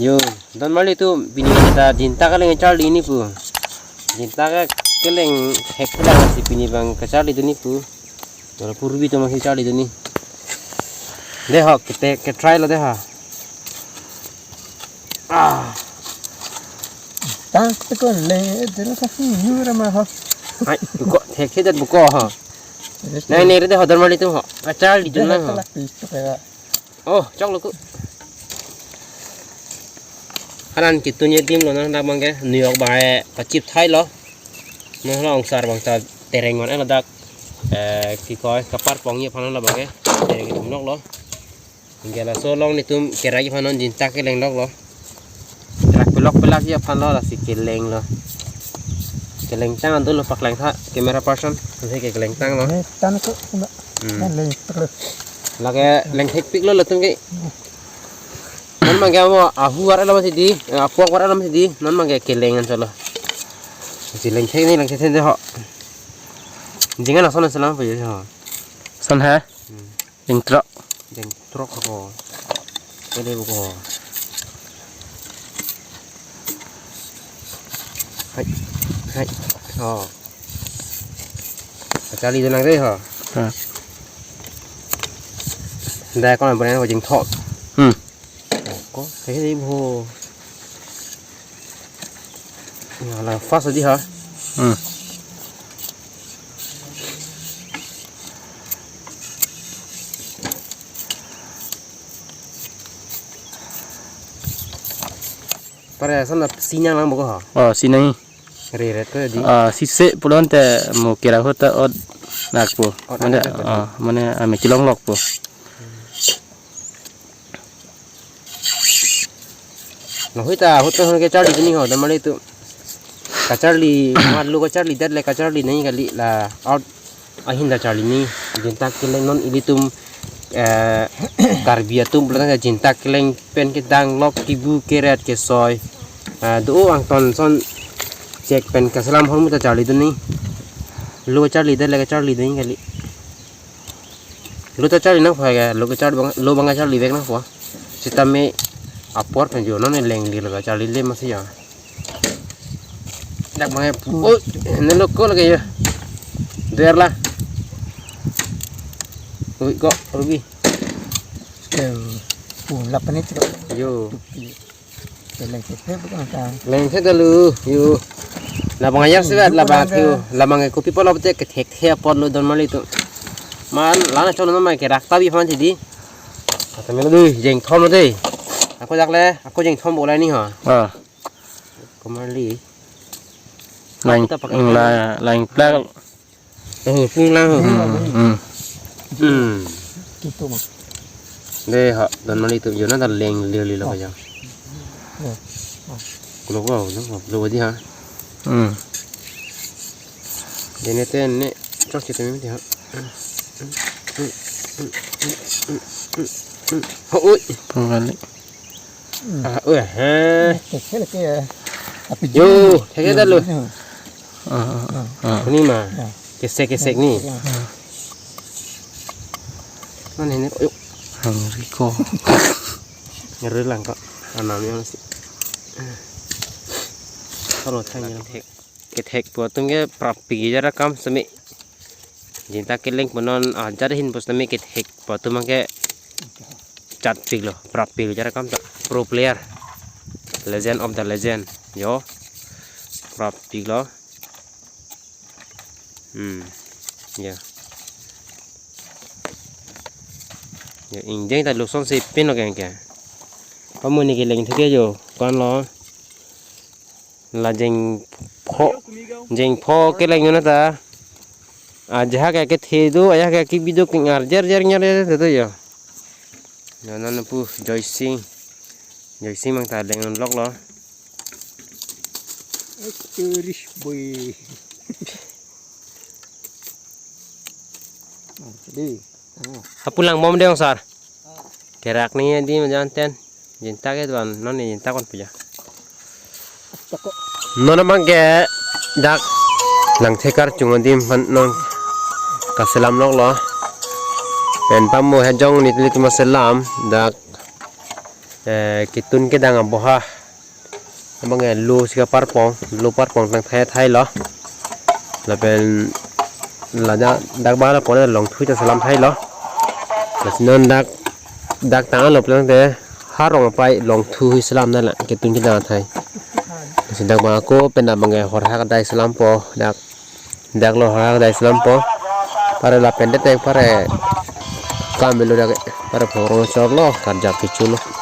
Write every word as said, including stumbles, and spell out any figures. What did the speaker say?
Yo, don marli atum, pini ta jinta keleng charli ni pu. Jinta ke keleng hek lang si pini abang kacharlidun ni pu. Wala purbi atum si charlidun ni. Dei ho, kita ke try lo dei ho. Ah. Tang tekon le, delo kasi yura ma ho. Ai, buko, hek hek dat buko ho. Nai neri dei ho don marli atum ho. Kacharlidun lang ho. Dei ho, kelak pis tok ya. Oh, choklo ko. Haran kitun ye dim lo nang dak abang ke, New York abang ke pachip thai lo. Nang lo ongsar abang ta tereng wan ladak. Eh, kikoi kapar pong ye aphan lo abang ke. Tereng itum nok lo. Anke laso along netum kerai aphan non jinta keleng nok lo. Rak pelok pelak ye aphan lo lasi keleng lo. Keleng tang ando lo paklang tha camera person. Lasi ke keleng tang lo. Eh, tan ko, enggak. Hmm. Kan leng tok lo. Lake leng thek pik lo latum ke. Non abang ke amo ahu ar alam si dei, eh, apok ar alam si dei, non abang ke keleng an cholo. Si leng thek ni leng thek thek ho. Jingan ason selam apa ya ho. Son ha? Hmm. Jeng trok. Jeng trok ho. Ini buku. Hai. Hai. Oh. Kacharlidun lang dei ho. Ha. Dai kon boleh ho jeng thok. Hmm. Ko, hei bo. Ya, la fast aja ha. Hmm. Pare ason na sinang lang buko ha. Oh, sinang. Re re to di. Ah, sise pulon te mo kira hota od nak po. Od mane, anak po. Ah, mane ame kilong lok po. Nahoi ta ahut nahoi kacharli tini ho, damali tu. Kacharli, mat lo kacharli, dat le kacharli nai kali la out ahin ta charli ni. Jinta keleng non ilitum, eh, Karbi atum pulang jinta keleng pen kedang lok kibu keret kesoi. Eh, do angton son chek pen kaselam hormu ta charli tuni. Lo kacharli, dat le kacharli nai kali. Lo ta charli nang phai ga, lo kacharli bang, lo bang kacharli bek nang phai. Sitame apor pen jo non leng di lo kacharli le masi ya. Dak bang pu, oh, ne lo ko lagi ya. Der la. Ui ko, Ruby. Ke, pu lap ni tu. Yo. Tupi. Leng thek thek bukan ta. Leng thek dalu, yo. Labang ayar sebat, labang thek, labang ke kopi pon lo te kethek thek pon lo don mali tu. Man, lana chon ma ke rak ta bi phan si di. Kata melo dui, jeng thom lo dei. Ako jak le, ako jeng thom bolai ni ha. Ah. Ko marli. Lang, ta pakai la, lang plak. Oh, pung lang ho. Hmm, hmm. Hmm. Kitu ma. Dei ha, don mali tu jona ta leng li li lo ka jang. Ya. Kulo ko, no, kulo di ha. Hmm. Dene te ne, chok chete mi di ha. Ho, ui. Pung kali. Ah, uh, ha. Keke lagi ya. Tapi yo, jangan keke dah lu. Ini. Ah, ah, ah. Ini mah. Ya. Kesek-kesek ni. Ya. Mana ini? Ayo. Hangri ko. Ngeri lang kok. Anam yang si. Kalau tanya lang. Kethek pu atum ke prapik jara kam semi. Jinta keleng pu non ajar hin pu semi kethek pu atum ke chatpik lo, prapik jara kam ta pro player. Legend of the legend. Yo. Prapik lo. Hmm. Ya. Ya, ingjeng ta luson si pin lo keng ke. Kamu ni keleng thek yo, kan lo. La jengpho, jengpho keleng yona ta. Ajahak ke kethe do, ajahak ke kebi do, kengar jer jer ngar jer do yo. Yo, non pu Joysing. Joysing mang ta leng lok lo. Terish boy. Ah, jadi. Ah. Apulang bom dei ongsar. Kerak ni di majan ten. Jinta ke tuan, non ni jinta kon puja. Non abang ke dak Langthekar Chungadim aphan non kaselam lok lo. Pen pamo hejong ni tili tuma selam dak. Eh, ketun kedang aboha. Abang eh, lo si kaparpong, lo parpong tang thai thai lo. Lapen ladak dak ba la pon longthu ta selam thai lo. Lasi non dak dak tang lo pulang te harong apai longthu hi selam na la ketun kedang athai. Lasi dak ba ako pen abang eh horhak dai selampo dak dak lo horhak dai selampo. Pare lapen te teng pare kam lo dak pare phorong chor lo karjap kecho lo.